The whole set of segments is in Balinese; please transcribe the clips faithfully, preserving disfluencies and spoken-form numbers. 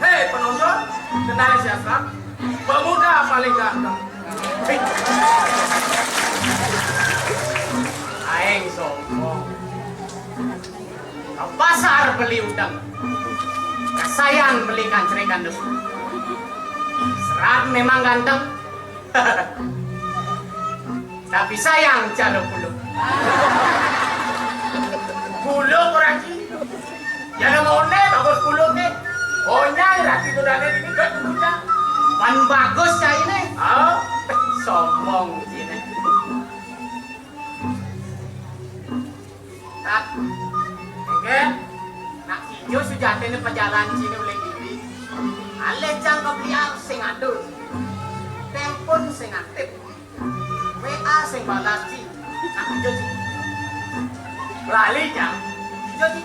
Hei penonton, kenal siapa? Pemuda paling ganteng. Hei. Aeng sombong. Ka pasar beli udeng. Ka sayan beli kancrekan debu. Serat memang ganteng. Tapi sayang cara buluk. Buluk orang ci. Jangan mau ne bagus buluk ne. Onyang laki tuh dane ini gak buta. Pan bagus cai ne. Oh, sombong cine. Tat. Oke. Nak ijo sujatene pejalan cine oleh diri. Ale cang kebliar sing atur. Telepon sing aktif. W A sing balas ci. Nak ijo ci. Melali cang. Ijo ci.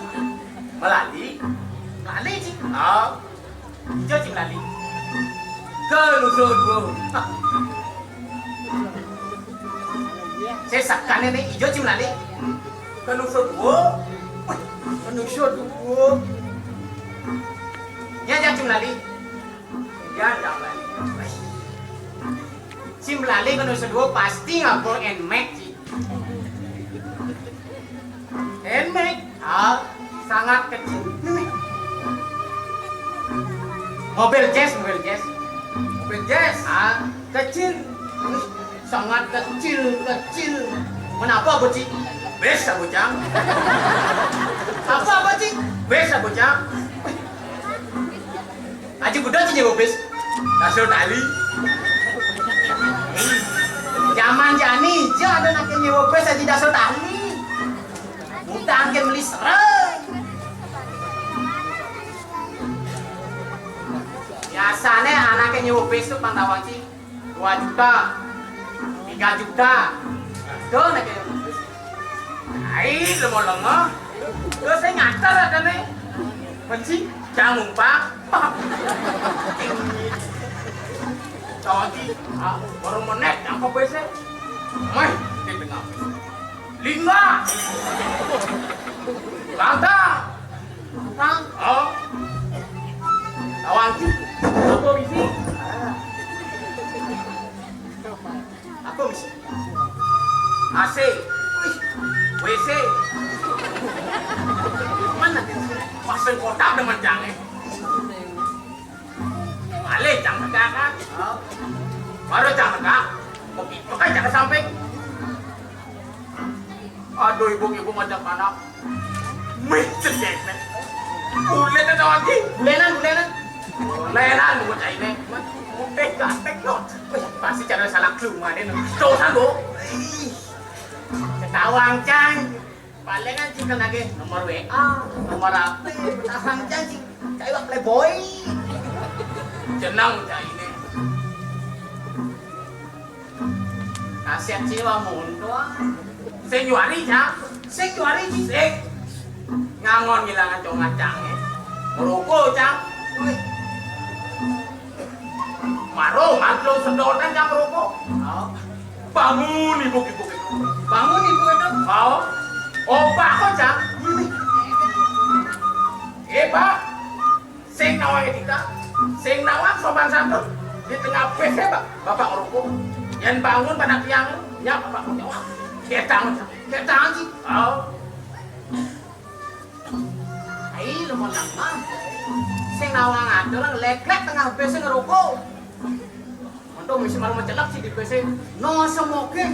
Melali. Melali ci. Oh. Ijo ci melali. Ke lusur dua. Saya sakane ne ijo ci melali. Ke lusur dua. Wih, ke lusur dua. Ya, ya ci melali. Ya, ya melali. Ci melali ke lusur dua pasti ngabur Nmax ci. Nmax. Ah, sangat kecil. Mobil jazz, mobil jazz. Mobil jazz. Ah, kecil. Sangat kecil, kecil. Kenapa, Bocil? Bes, Bocang. Apa, Bocil? Bes, Bocang. Aji Buda ci nyewa bis. Kasur tali. Zaman jani, ja ada nak nyewa bis aji dasar tali. Utang ke beli sereng. Biasanya anak yang nyewa bis tuh pantauan ci dua juta, tiga juta. Tuh nak nyewa bis. Ai, lemo-lemo. Terus saya ngater ada nih. Benci, jangan mumpang. Tadi, ah, baru menek, yang kau bese. Meh, di tengah. Lima. Bangka. Bangka. Oh. Lawan. Apa bisi? Aku mesti A C. Wih, W C. Mana? Pasang kotak dengan jange. Alih, cang tegak kan? Baru cang tegak. Begitu kan cang ke samping. Aduh, ibu-ibu ngajak anak. Mih, cedek, men. Bulenan lagi. Bulenan, bulenan. Bulenan, buat cai, men. Eh, ganteng, no. Wih, pasti cara salah keluma, nih, no. Dosa, Bu. Ih. Ketawang, cang. Palingan, cing, kan lagi nomor W A, nomor H P, ketawang, cang, cing. Cai wak playboy. Jenang, cai, nih. Kasihan sih, wah, mundur. Sing juari, Cang. Sing juari, Cing. Sing. Ngangon ngilangan cong ngacangnya. Ngerokok, Cang. Wih. Maro, mantul sedotan, Cang, ngerokok. Oh. Bangun, ibu-ibu itu. Bangun, ibu itu. Oh. Oh, Pak, kok, Cang? Ini. Eh, Pak. Sing nawang etika, sing nawang sopan santun. Di tengah bis ya, Pak, Bapak ngerokok. Yang bangun pada tiang, ya Bapak punya. Wah, dia tangan, dia tangan sih. Oh. Ai, lemon nama. Sing nawang atur, leklek tengah bis ngerokok. Untung mesti malu mencelak sih di B C. No smoking.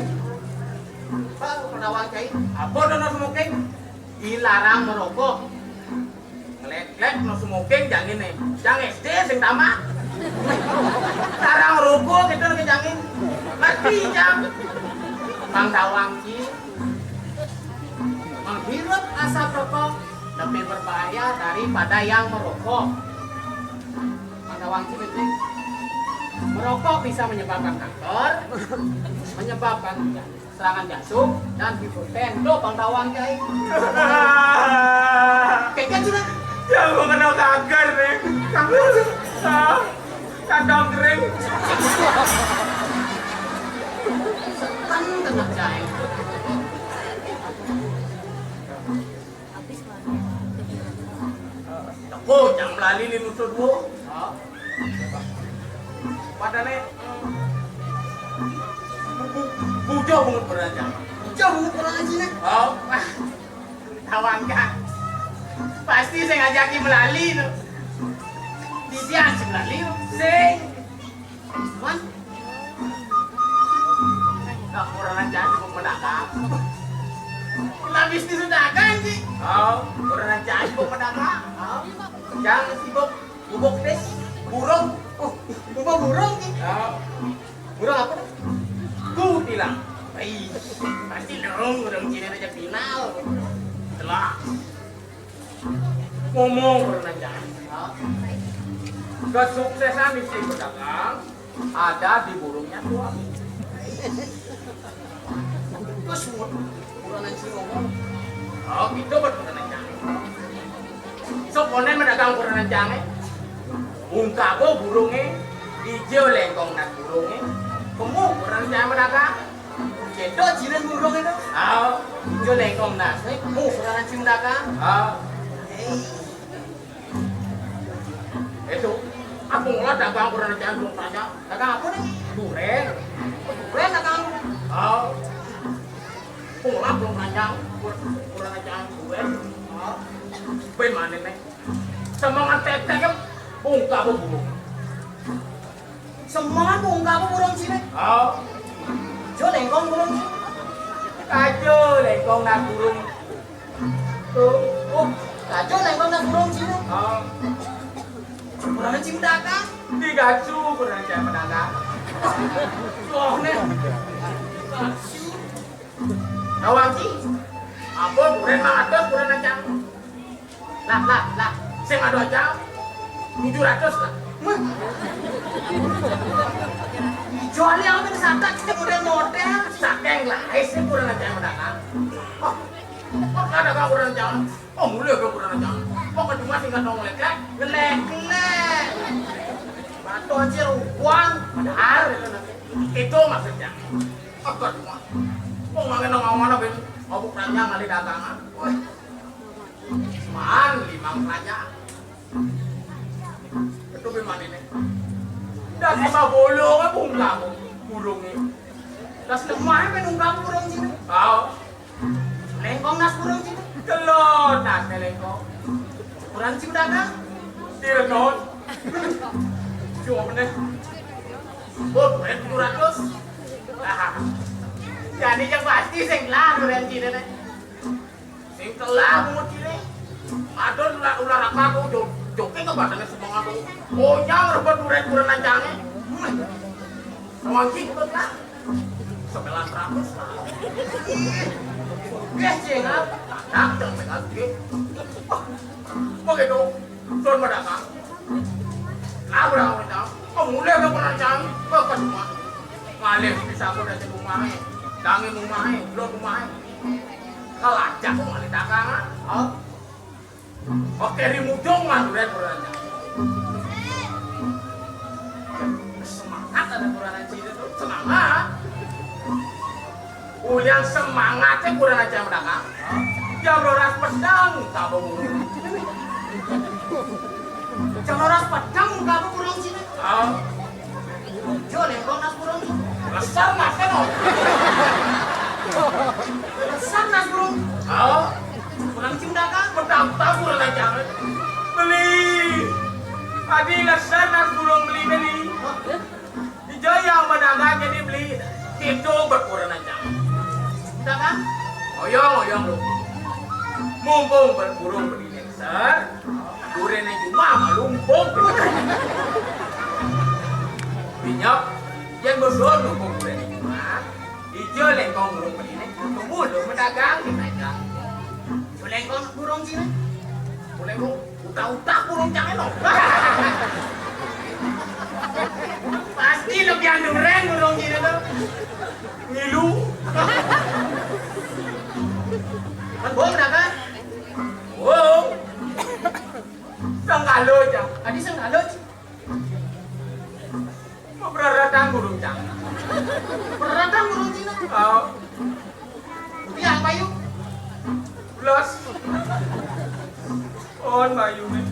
Pak, penawang cai. Apa tuh no smoking? Dilarang merokok. Ngelek-lek no smoking jang ini. Jang S D sing tamat. Larang rokok gitu lagi jang ini. Ngerti jang. Mang Dawang Ci. Menghirup asap rokok lebih berbahaya daripada yang merokok. Mang Dawang Ci, merokok bisa menyebabkan kanker, menyebabkan serangan jantung dan hiperten. Tuh, Bang Tawang, Cai. Kayaknya sudah. Ya, gua kena kanker nih. Kanker. Ah, kandang kering. Kan kena, Cai. Teko, cang melali ni nusut, Bu. Ha? Padahal ni, bu-, bu-, bujur bungut beranjang. Bujur bungut beranjang ni? Ha? Wah, tawang kan. Pasti saya ngajaki melali tu. Titian si melali tu. Sing. Cuman, dah kurang ajar cukup pedagang. Lah bisnis dagang, Ji. Oh, kurang ajar cukup pedagang. Oh. Jangan sibuk, sibuk deh. Burung. Oh, sibuk burung, Ji. Oh. Burung apa? Kutilang. Ih, pasti dong burung Cina aja final. Telah. Ngomong kurang ajar. Kesuksesan istri pedagang ada di burungnya suami. Terus kurang ajar ngomong. Oh, gitu, betul, kurang ajar. Sok konen medagang kurang ajar, eh. Ungkabo burungnya, ijo lengkong nak burungnya. Kamu kurang ajar medagang. Kedo jiran burung itu. Oh, ijo lengkong nas. Eh, kamu kurang ajar medagang. Oh. Eh. Itu, aku ngeliat dagang kurang ajar, belum tanya. Dagang apa nih? Duren. Duren dagang. Oh. Pulang belum panjang, kurang ajar duren. Oh. Bagaimana nih? Semangat tetek, bungkabo burung. Semangat bungkabo burung Cina. Oh. Jo lengkong burung Cina. Kajo lengkong nak burung. Tuh, oh, kajo lengkong nak burung Cina. Oh. Kurang Cina dagang. Digacu kurang Cina mendagang. Wah, nih. Gacu. Kawan Ci. Ampun, kurang lima ratus kurang Cina. Lah, lah, lah. Sing ada aja tujuh ratus lah. Mah. Jual yang apa disantak kita model-model. Saking lah, eh, sih kurang aja mendagang. Oh, kok ada kau kurang aja? Oh, mulai kau kurang aja. Kok cuma tinggal dong lek-lek, ngelek-lek. Batu aja rubuhan, padahal itu nanti. Itu maksudnya. Apa cuma? Mau makan nong mana ben? Mabuk ranjang kali dagangan. Woi. Semaan limang kerajaan. Itu gimana nih? Dah lima bolong apa ungkap burungnya? Dah selemah apa ungkap burung sini? Tahu. Lengkong nas burung sini. Telur nas lengkong. Kurang sih udah kan? Direnot. Cuma bener. Oh, duren tujuh ratus. Ah. Jadi yang pasti sing lah duren sini nih. Sing telah bungut kiri. Adon ular, ular apa aku jo-, joki ke badannya semangat aku. Onyang rebut duren kurang ancangnya. Hmm. Wangi betul lah. Sembilan ratus lah. Oke, sih, nah. Anak yang pegang duit. Wah, begitu. Don madakang. Lah, urang-urang. Oh, mulai ke kurang ancang. Ke, ke rumah. Ngalih bisa aku dari rumahnya. Dangin rumahnya, belum rumahnya. Kalau aja aku ngalih dagangan. Oh. Oke, di mujung mah duren kurang ancang. Semangat ada kurang ancang itu. Semangat. Ulian semangatnya kurang aja mendagang. Jam rolas pedang, kamu burung. Jam rolas pedang, kamu burung sini. Oh. Jo, lengkong nas burung. Besar nas kan, oh. Besar nas burung. Oh. Kurang sih mendagang. Pedang, tak kurang aja. Beli. Adi lesar nas burung beli tadi. Hah? Ijo yang mendagang jadi beli itu berkurang aja. Udah kan? Oyong, oyong lu. Mumpung berburung beli lengser, duren yang cuma malu mumpung. Minyak, yang besar mumpung duren yang cuma. Ijo lengkong burung beli ini, kamu lu mendagang, mendagang. Ijo lengkong burung sini. Burung utak-utak burung jangan dong. Pasti lebih anduren burung gini tuh. Ngilu. Kan bohong dah kan? Bohong. Sengkalo aja. Tadi sengkalo aja. Mau beraratan burung jangan. Beraratan burung Cina. Oh. Dia apa yuk? Belas. Oh, Bayu nih.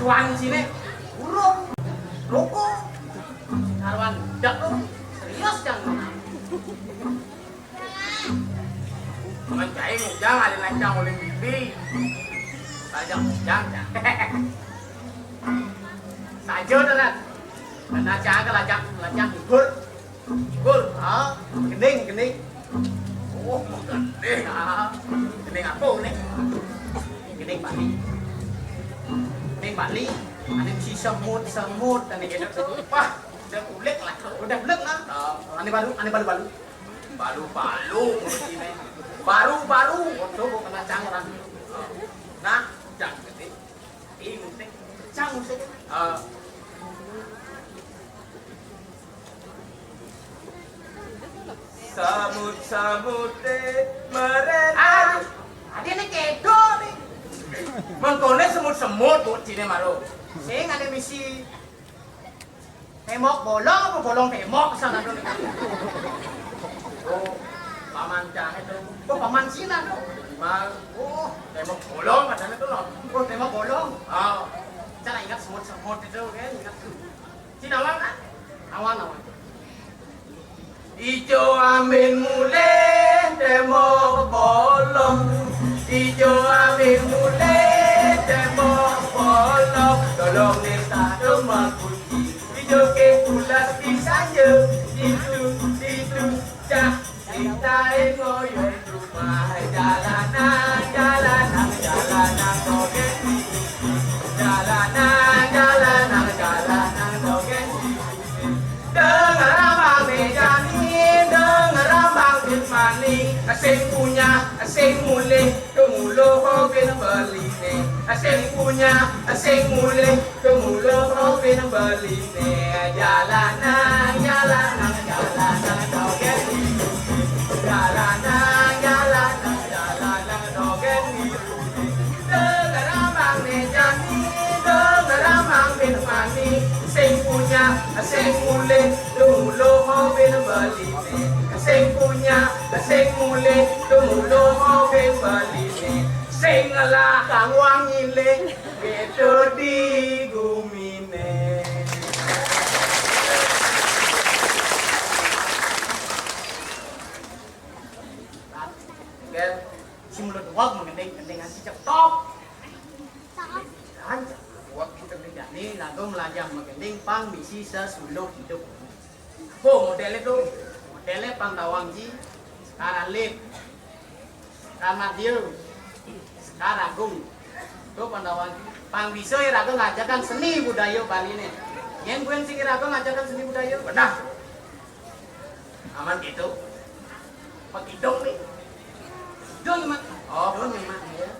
Wang sini, burung, rokok, karuan dak lu, serius, Cang. Mencai ngujang, ada lancang oleh bibi. Lancang ngujang, Cang. Saja dah, Rat. Kena Cang ke lancang, lancang hibur. Gur, ha? Gending, gending. Oh, gending, ha? Gending apa ni? Gending Bali. Gending Bali. Ada si semut-semut dan gitu. Wah, udah ulik lah. Udah ulik lah. Oh. Ane baru, ane baru-baru. Baru-baru mulut ini. Baru-baru. Waduh, kena Cang orang. Nah, Cang gede. Ini Cang musik. Ah. Semut-semute merentang. Aduh, adene kedo nih. Mengkone semut-semut, Bu, sini maru. Sing ada misi tembok bolong apa bolong tembok sana tuh. Oh, paman Cang itu. Oh, paman Cina tuh. Mal. Oh, tembok bolong katanya tuh loh. Oh, tembok bolong. Oh. Cara ingat semut-semut itu kan, ingat. Cina kan? Awan, awan. Ijo amin mulih tembok bolong. Ijo amin mulih tembok bolong. Tolong nita rumah kunci. Ijo ke pulas di saja. Itu, itu, cah. Cintain ngoyong rumah. Jalanan, jalanan, jalanan, dogen. Jalanan, jalanan, jalanan, dogen. Dengar abang Benjamin, dengar abang Firmani, sing punya, sing mulih, kemuluh bin beline. Sing punya, sing mulih, kemuluh bin beline. Jalanan, jalanan, jalanan, dogen. Jalanan, jalanan, jalanan, dogen. Dengar abang Benjamin, dengar abang Firmani, sing punya, sing mulih, dulu mobil beli. Sing punya, sing mulih, dulu mobil beli. Sing ngelah kang wangile, beda di gumine. Enggak. Si mulut wag magending-gendingan si cetok. Kan wag kita gending jani, lagu melajah magending pang bisi sesuluh hidup. Bo model itu, modelnya pang tawang ji, Sekar Alit, Sekar Madio, Sekar Agung. Tuh pang tawang ji. Pang bisa ya raga ngajarkan seni budaya Bali nih. Yang gue sing raga ngajarkan seni budaya. Benar. Aman gitu. Pak Idong nih. Idong, Mak. Oh, Idong, Mak. Ya.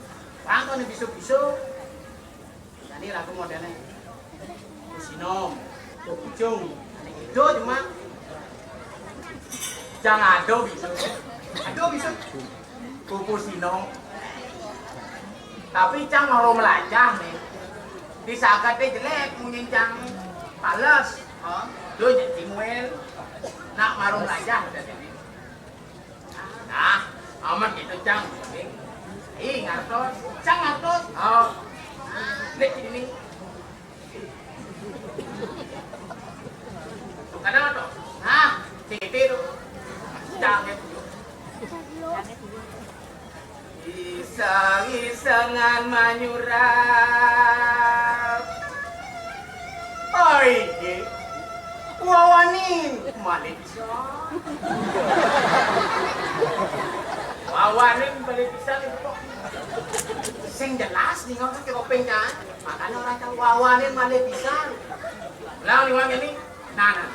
Bang, kalau bisa-bisa. Jadi lagu modelnya. Sinom, Bujung. Ada itu cuma. Jangan ada bisa. Ada bisa. Kupu Sinom. Tapi Cang mau melajah nih. Di sagat dia jelek, mungkin Cang pales. Oh, lu jadi Samuel. Nak marung aja udah jadi. Nah, aman gitu, Cang. Ih, ngartos. Cang ngartos. Oh. Nih, ini. Kenapa tuh? Nah, sini tuh. Cang itu. Iseng-isengan manyurap. Oh, inggih. Wawanin malih pisan. Wawanin malih pisan itu kok. Sing jelas nih, nggak pakai kopeng, kan? Makanya orang tahu wawanin malih pisan. Ulang, ulang ini. Nah, nah.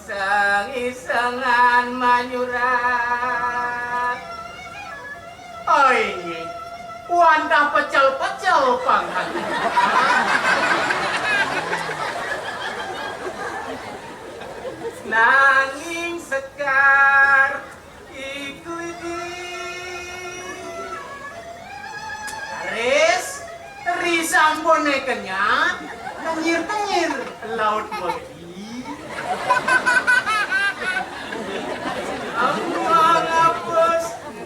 Iseng-isengan manyurap. Oh, inggih. Wantah pecel-pecel pangkat. Nanging Sekar iku iki. Ris, ri sampune kenyang, kenyir-kenyir laut wedi. Aku ngapus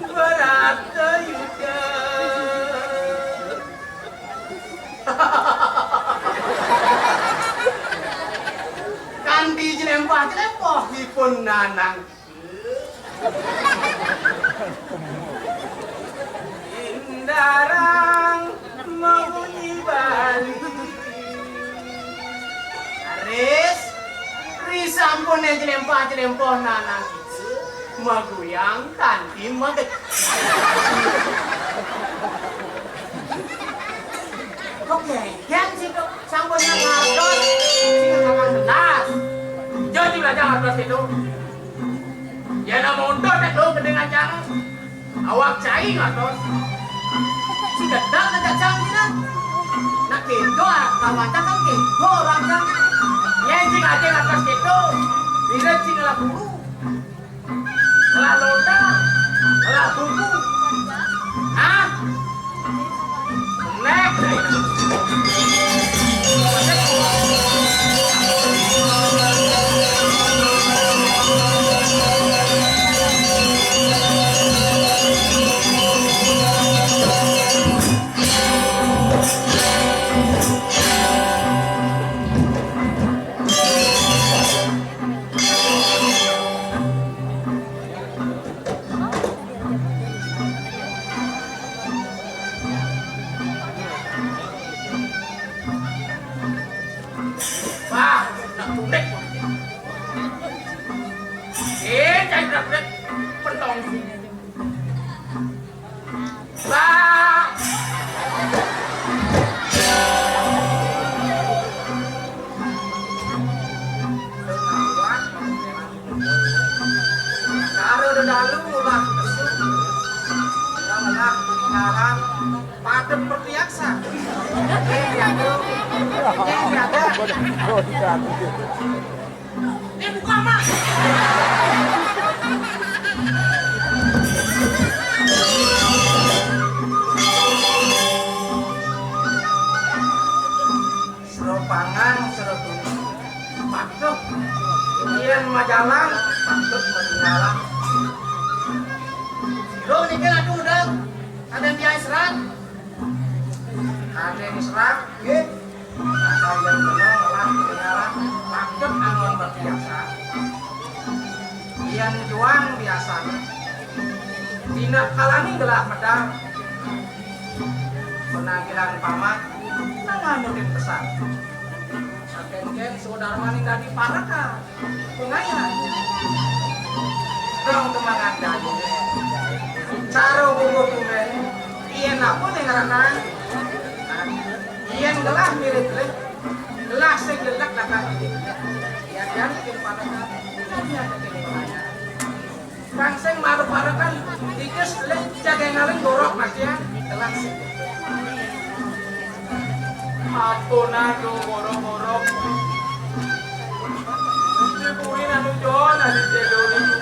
berat yuda. Nanang Indarang mabunyi bali. Aris, ri sampun jelempa-jelempa nanang kita, maguyang kanti magecek. Oke, yang situ sampun ngartos, sing kakang belas. Jadi belajar ngartos itu. Ya, nak mondot nek lo gedeng acara. Awak cai ngatos. Si gedang nak cacang dina. Nak kedo arak kawaca kan kedo orang kan. Yen sing ade ngatos kedo. Bila sing ngelah bulu. Ngelah londa. Ngelah buku. Hah? Wah, nak tulik. Eh, cai nak tulik. Pentong. Wah. Karo dedalu ngulah kesu, ngelah ngarang padem pertiaksa. Ini aku, ini ada. Eh, buka, Mak. Sira pangan, sira turu. Patuh. Yen majalan, patut matinggalan. Sira niki lagi udah ada yang serat. Ada yang serat, nggih. Asal yang benar lah kedengaran, patut angon berbiasa. Yen juang biasa. Tindak kalani gelah medal. Penampilan pamat, nang nganutin pesan. Saken-ken saudara maning dadi paraka. Pengayaan. Dong temangan daging. Cara bumbu tumen. Yen apa ning ngranang? Yen gelah mirip leh. Gelah sing jelek dakar. Ya kan sing paraka. Kan ya sing pengayaan. Kang sing marep-marepan, iki selih jagengaling gorok, Mas, ya. Telas. Ampun, aduh, gorok-gorok. Mesti kuwi anu, Jon, anu jelo niku.